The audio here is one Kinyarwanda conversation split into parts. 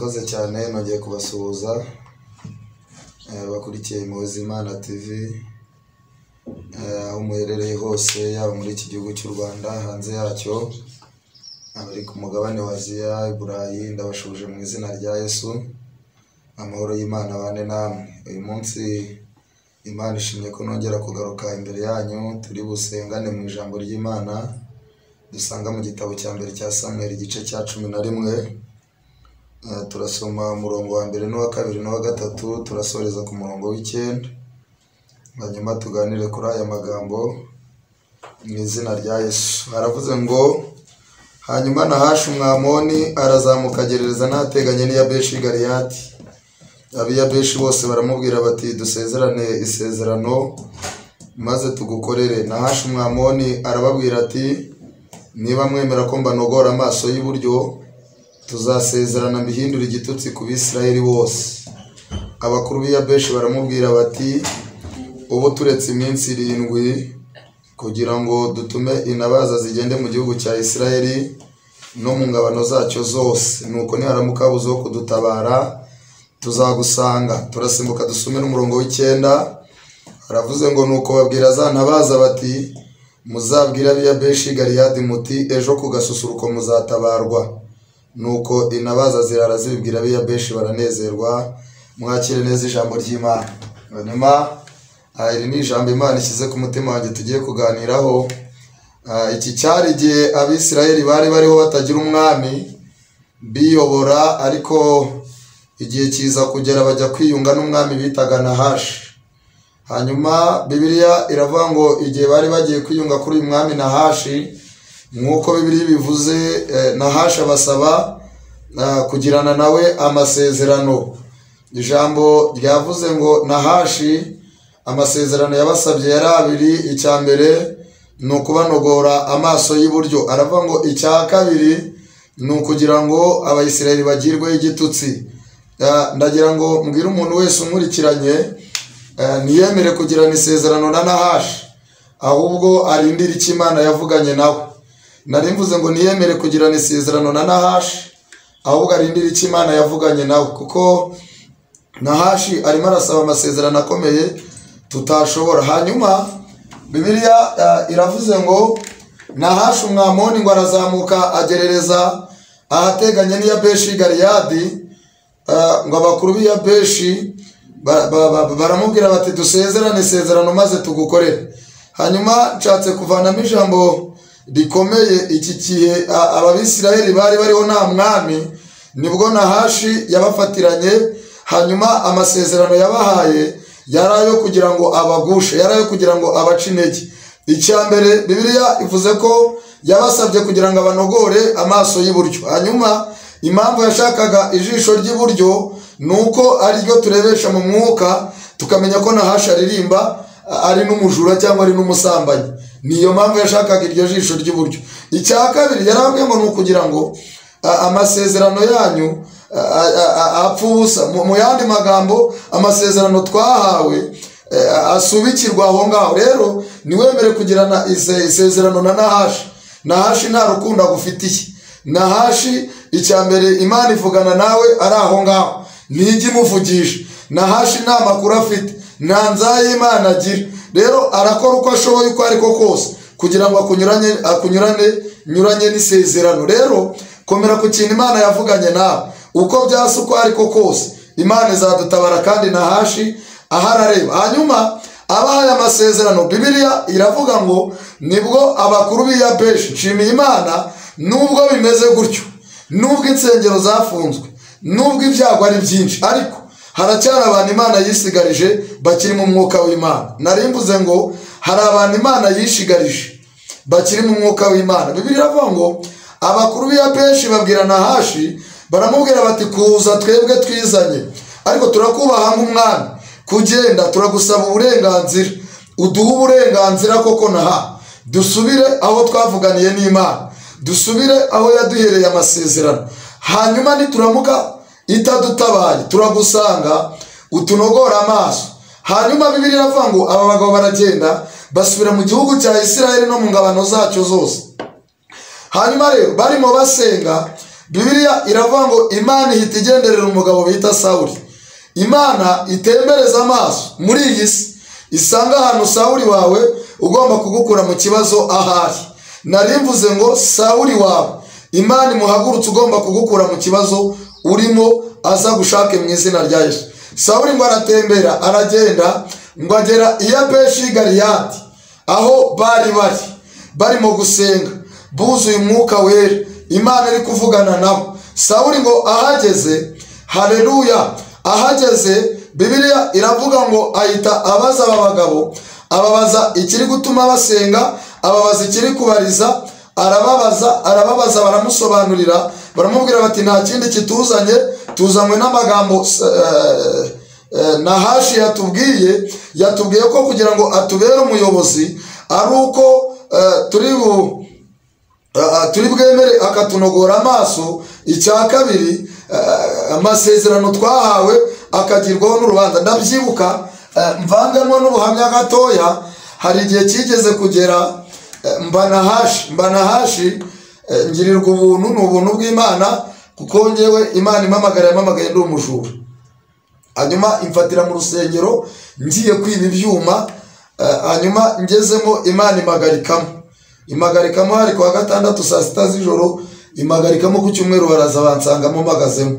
Murakoze cyane, nongeye kubasuhuza bakurikiye Impuhwe z'Imana TV aho muherereye hose, yaba muri iki gihugu cy'u Rwanda, hanze yacyo, abari ku mugabane wa Aziya, i Burayi, ndabashuje mu izina rya Yesu. Amahoro y'Imana abane namwe. Uyu munsi Imana ishimye ko nongera kugaruka imbere yanyu, turi busengane mu ijambo ry'Imana dusanga mu gitabo cya mbere cya Samweli igice cya 11. Turasoma umurongo wa mbere n'uwa kabiri n'uwa gatatu, turasoreza ku murongo w'9, hanyuma tuganire kuri aya magambo mu izina rya Yesu. Haravuze ngo: hanyuma Nahashi Umwamoni arazamuka agerereza n'ahateganye n'i Yabeshi Galeyadi. Ab'i Yabeshi bose baramubwira bati: dusezerane isezerano maze tugukorere. Nahashi Umwamoni arababwira ati: niba mwemera ko mbanogora amaso y'iburyo, tuzasezerana mbihindura igitutsi ku Bisirayeli bose. Abakuru b'i Yabeshi baramubwira bati: ubu turetse iminsi 7 kugira ngo dutume intabaza zigende mu gihugu cya Isirayeli no mu ngabano zacyo zose, nuko niharamuka habuze uwo kudutabara tuzagusanga. Turasimbuka dusume n'umurongo w'9. Haravuze ngo: nuko babwira za ntabaza bati: muzabwira ab'i Yabeshi Galeyadi muti ejo ku gasusuruko muzatabarwa. Nuko intabaza zirara zibibwira ab'i Yabeshi baranezerwa. Mwakire neza ijambo ry'Imana. Hanyuma iri ni ijambo Imana ishyize ku mutima wanjye tugiye kuganiraho. Iki cyari igihe Abisirayeli bari bariho batagira umwami biyobora, ariko igihe kiza kugera bajya kwiyunga n'umwami bitaga Nahashi. Hanyuma Bibiliya iravuga ngo igihe bari bagiye kwiyunga kuri uyu mwami Nahashi, nk'uko Bibiliya bivuze, Nahashi abasaba kugirana nawe amasezerano. Ijambo ryavuze ngo Nahashi amasezerano yabasabye yari abiri. Icya mbere ni ukubanogora amaso y'iburyo, aravuga ngo icya kabiri ni ukugira ngo Abayisirayeli bagirweho igitutsi. Ndagira ngo mbwire umuntu wese unkurikiranye ntiyemere kugirana isezerano na Nahashi, ahubwo arindire icyo Imana yavuganye nawe. Nari mvuze ngo ntiyemere kugirana isezerano na Nahashi, ahubwo arindire icyo Imana yavuganye nawe, kuko Nahashi arimo arasaba amasezerano akomeye tutashobora. Hanyuma Bibiliya iravuze ngo Nahashi Umwamoni ngo arazamuka agerereza ahateganye n'i Yabeshi Galeyadi, ngo abakuru b'i Yabeshi baramubwira bati dusezerane isezerano maze tugukorere. Hanyuma nshatse kuvanamo ijambo rikomeye. Iki gihe Abisirayeli bari bariho nta mwami, nibwo Nahashi yabafatiranye. Hanyuma amasezerano yabahaye yari ayo kugira ngo abagushe, yari ayo kugira ngo abace intege. Icya mbere Bibiliya ivuze ko yabasabye kugira ngo abanogore amaso y'iburyo. Hanyuma impamvu yashakaga ijisho ry'iburyo ni uko ariryo turebesha mu mwuka tukamenya ko Nahashi aririmba ari n'umujura cyangwa ari n'umusambanyi. Niyo mpamvu yashakaga iryo jisho ry'iburyo. Icya kabiri yarabwiye ngo ni ukugira ngo amasezerano yanyu apfa ubusa. Mu yandi magambo, amasezerano twahawe asubikirwa aho ngaho. Rero niwemere kugirana isezerano na Nahashi. Nahashi nta rukundo agufitiye. Nahashi icya mbere Imana ivugana nawe ari aho ngaho, ntijya imuvugisha. Nahashi nta makuru afite, nta nzaye Imana agira. Rero arakora uko ashoboye uko ariko kose kugira ngo akunyurane nyuranye n'isezerano. Rero komera ku kintu Imana yavuganye nawe, uko byasa uko ariko kose Imana izadutabara. Kandi Nahashi aharareba. Hanyuma abahaye amasezerano, Bibiliya iravuga ngo nibwo abakuru b'i Yabeshi, nshimiye Imana, nubwo bimeze gutyo, nubwo insengero zafunzwe, nubwo ibyago ari byinshi, ariko haracyari abantu Imana yisigarije bakiri mu mwuka w'Imana. Nari mvuze ngo hari abantu Imana yishigarije bakiri mu mwuka w'Imana. Bibiliya iravuga ngo abakuru b'i Yabeshi babwira Nahashi, baramubwira bati kuza twebwe twizanye, ariko turakubaha nk'umwami, kugenda turagusaba uburenganzira, uduhe uburenganzira koko Naha dusubire aho twavuganiye n'Imana, dusubire aho yaduhereye amasezerano. Hanyuma nituramuka itadutabaye turagusanga utunogora amaso. Hanyuma Bibiliya iravuga ngo aba bagabo baragenda basubira mu gihugu cya Isirayeli no mu ngabano zacyo zose. Hanyuma rero barimo basenga, Bibiliya iravuga ngo Imana ihita igenderera umugabo bita Sawuli. Imana itembereza amaso muri iyi si, isanga ahantu Sawuli wawe ugomba kugukura mu kibazo ahari. Nari mvuze ngo Sawuli wawe Imana imuhagurutse ugomba kugukura mu kibazo urimo, aza gushake mu izina rya Yesu. Sawuli ngo aratembera, aragenda ngo agera i Yabeshi Galeyadi, aho bari barimo gusenga buzuye umwuka wera, Imana iri kuvugana nabo. Sawuli ngo ahageze, haleluya, ahageze Bibiliya iravuga ngo ahita abaza aba bagabo, ababaza ikiri gutuma basenga, ababaza ikiri kubariza, arababaza, baramusobanurira, baramubwira bati nta kindi kituzanye, tuzanywe n'amagambo Nahashi yatubwiye ko kugira ngo atubere umuyobozi ari uko turi bwemere akatunogora amaso. Icya kabiri, amasezerano twahawe akagirwaho n'urubanza. Ndabyibuka mvanganwa n'ubuhamya gatoya, hari igihe kigeze kugera mbanahashi ngirirwa ubuntu, ni ubuntu bw'Imana, kuko ngewe Imana impamagaye ndi umujura. Hanyuma imfatira mu rusengero ngiye kwiba ibyuma, hanyuma ngezemo Imana imagarikamo hari kuwa gatandatu saa 6 z'ijoro, imagarikamo ku cyumweru baraza bansangamo mpagazemo.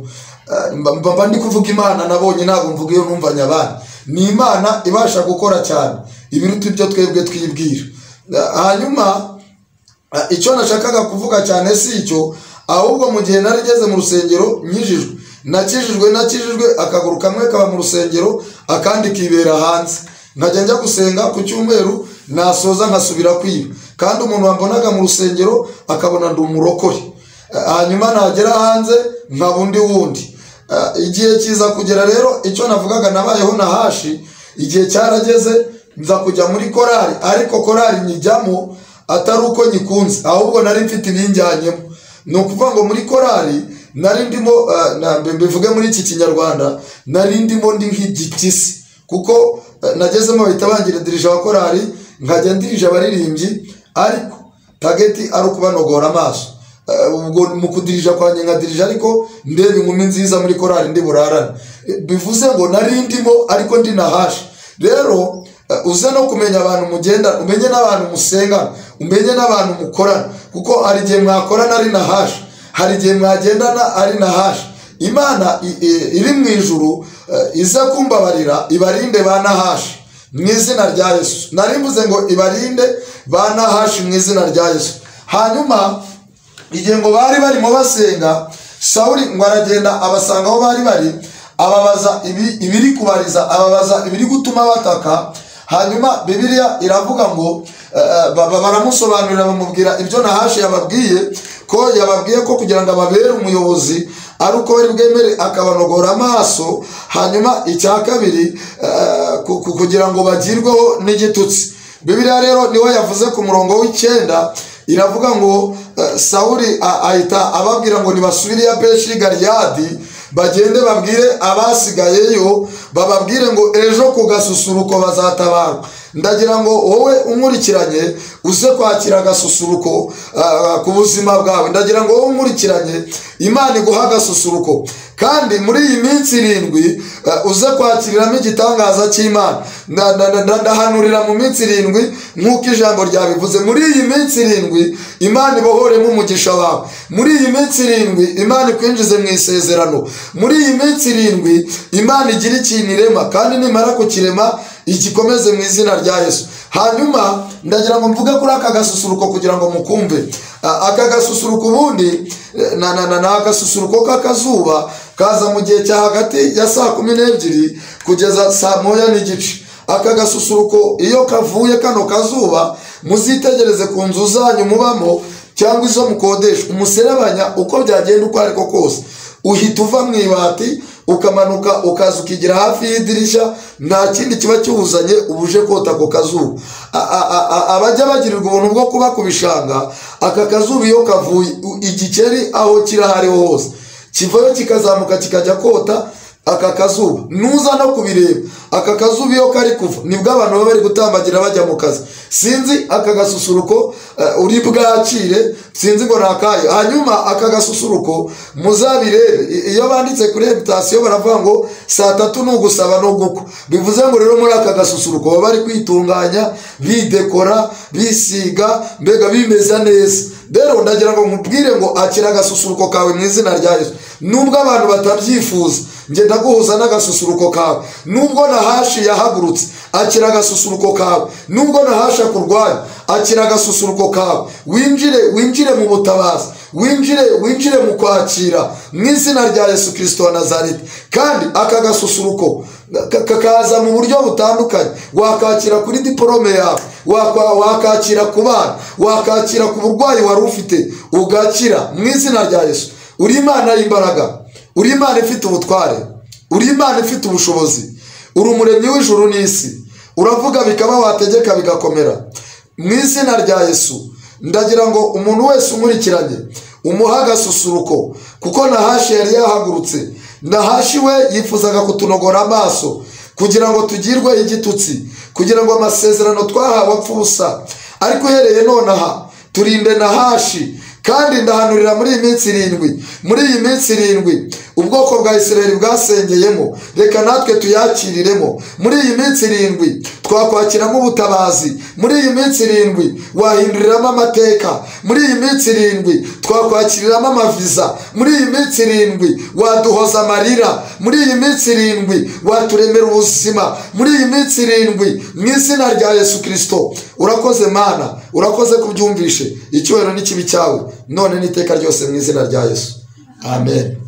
Mba ndi kuvuga Imana nabonye, ntabwo mvuga iyo numvanye abandi. Ni Imana ibasha gukora cyane ibiruta ibyo twebwe twibwira. Hanyuma icyo nashakaga kuvuga cyane si icyo, ahubwo mu gihe nari ngeze mu rusengero nkijijwe, nakijijwe, akaguru kamwe kaba mu rusengero akandi kibera hanze, nkajya njya gusenga ku cyumweru, nasoza nkasubira kwiba. Kandi umuntu wambonaga mu rusengero akabona ndi umurokore, hanyuma nagera hanze nkaba undi wundi. Igihe kiza kugera rero, icyo navugaga nabayeho Nahashi, igihe cyarageze nza kujya muri korali, ariko korali nyijyamo atari uko nyikunze, ahubwo nari mfite ibinjyanyemo. Ni ukuvuga ngo muri korali nari ndimo, mbivuge muri iki kinyarwanda, nari ndimo ndi nk'igitisi, kuko nagezemo bahita bangira dirija wa korali, nkajya ndirija abaririmbyi, ariko tageti ari ukubanogora amaso. Ubwo mu kudirija kwanjye nkadirija, ariko ndeba inkumi nziza muri korali ndi burarane. Bivuze ngo nari ndimo ariko ndi Nahashi. Rero uze no kumenya abantu mugenda, umenye n'abantu musengana, umenye n'abantu mukorana, kuko hari igihe mwakorana ari Nahashi, hari igihe mwagendana ari Nahashi. Imana iri mu ijuru ize kumbabarira, ibarinde ba Nahashi mu izina rya Yesu. Nari mvuze ngo ibarinde ba Nahashi mu izina rya Yesu. Hanyuma igihe ngo bari barimo basenga, Sawuli ngo aragenda abasanga aho bari bari, ababaza ibiri kubariza, ababaza ibiri gutuma bataka. Hanyuma Bibiliya iravuga ngo baramusobanurira, bamubwira ibyo Nahashi yababwiye, ko yababwiye ko kugira ngo ababere umuyobozi ari uko bari bwemere akabanogora amaso. Hanyuma icya kabiri, kugira ngo bagirweho n'igitutsi. Bibiliya rero niwe yavuze ku murongo w'9, iravuga ngo Sawuli ahita ababwira ngo nibasubire i Yabeshi Galeyadi, bagende babwire abasigayeyo, bababwire ngo ejo ku gasusuruko bazatabarwa. Ndagira ngo wowe unkurikiranye uze kwakira agasusuruko ku buzima bwawe. Ndagira ngo wowe unkurikiranye Imana iguha agasusuruko, kandi muri iyi minsi 7 uze kwakiriramo igitangaza cy'Imana. Ndahanurira mu minsi 7 nk'uko ijambo ryabivuze. Muri iyi minsi 7 Imana ibohoremo umugisha wawe. Muri iyi minsi 7 Imana ikwinjize mu isezerano. Muri iyi minsi 7 Imana igira ikintu irema, kandi nimara kukirema igikomeze mu izina rya Yesu. Hanyuma ndagira ngo mvuge kuri aka gasusuruko kugira ngo mukumve. Aka gasusuruko ubundi na agasusuruko k'akazuba kaza mu gihe cya hagati ya saa 12 kugeza saa 1:15. Aka gasusuruko iyo kavuye kano kazuba, muzitegereze ku nzu zanyu mubamo cyangwa izo mukodesha, umuserebanya uko byagenda uko ariko kose uhita uva mu ibati ukamanuka ukaza ukigira hafi y'idirishya, nta kindi kiba kiwuzanye ubuje kota ako kazuba. Abajya bagirirwa ubuntu bwo kuba ku bishanga, aka kazuba iyo kavuye igikeri aho kiri aho hose kivayo kikazamuka kikajya kota aka kazuba, nuza no kubireba Aka kazuba iyo kari kuva nibwo abantu baba bari gutambagira bajya mu kazi. Sinzi aka gasusuruko uri bwakire, sinzi ngo nakaye. Hanyuma aka gasusuruko muzabirebe, iyo banditse kuri invitation baravuga ngo saa 3 ni ugusaba no gukwa. Bivuze ngo rero muri aka gasusuruko baba bari kwitunganya, bidekora, bisiga, mbega bimeza neza. Rero ndagira ngo nkubwire ngo akira agasusuruko kawe mu izina rya Yesu. Nubwo abantu batabyifuza, njye ndaguhuza n'agasusuruko kawe. Nubwo Nahashi yahagurutse, akira agasusuruko kawe. Nubwo Nahashi akurwanya, akira agasusuruko kawe. Winjire mu butabazi, winjire mu kwakira mu izina rya Yesu Kristo wa Nazareti. Kandi aka gasusuruko kakaza mu buryo butandukanye. Wakakira kuri diplome yawe, wakakira ku bana, wakakira ku burwayi wari ufite, ugakira mu izina rya Yesu. Uri Imana y'imbaraga, uri Imana ifite ubutware, uri Imana ifite ubushobozi, uri umuremyi w'ijuru n'isi. Uravuga bikaba, wategeka bigakomera. Mu izina rya Yesu ndagira ngo umuntu wese umurikiranye umuha agasusuruko, kuko Nahashi yari yahagurutse. Nahashi we yifuzaga kutunogora amaso kugira ngo tugirwe igitutsi, kugira ngo amasezerano twahawe apfe ubusa. Ariko uhereye nonaha turinde Nahashi. Kandi ndahanurira muri iyi minsi 7, muri iyi minsi 7 ubwoko bwa Isirayeli bwasengeyemo, reka natwe tuyakiriremo. Muri iyi minsi 7 twakwakiramo ubutabazi. Muri iyi minsi 7 wahinduriramo amateka. Muri iyi minsi 7 twakwakiriramo amaviza. Muri iyi minsi 7 waduhoza amarira. Muri iyi minsi 7 waturemera ubuzima. Muri iyi minsi 7 mu izina rya Yesu Kristo. Urakoze Mana, urakoze kubyumvishe. Icyubahiro n'ikibi cyawe none n'iteka ryose mu izina rya Yesu. Amen.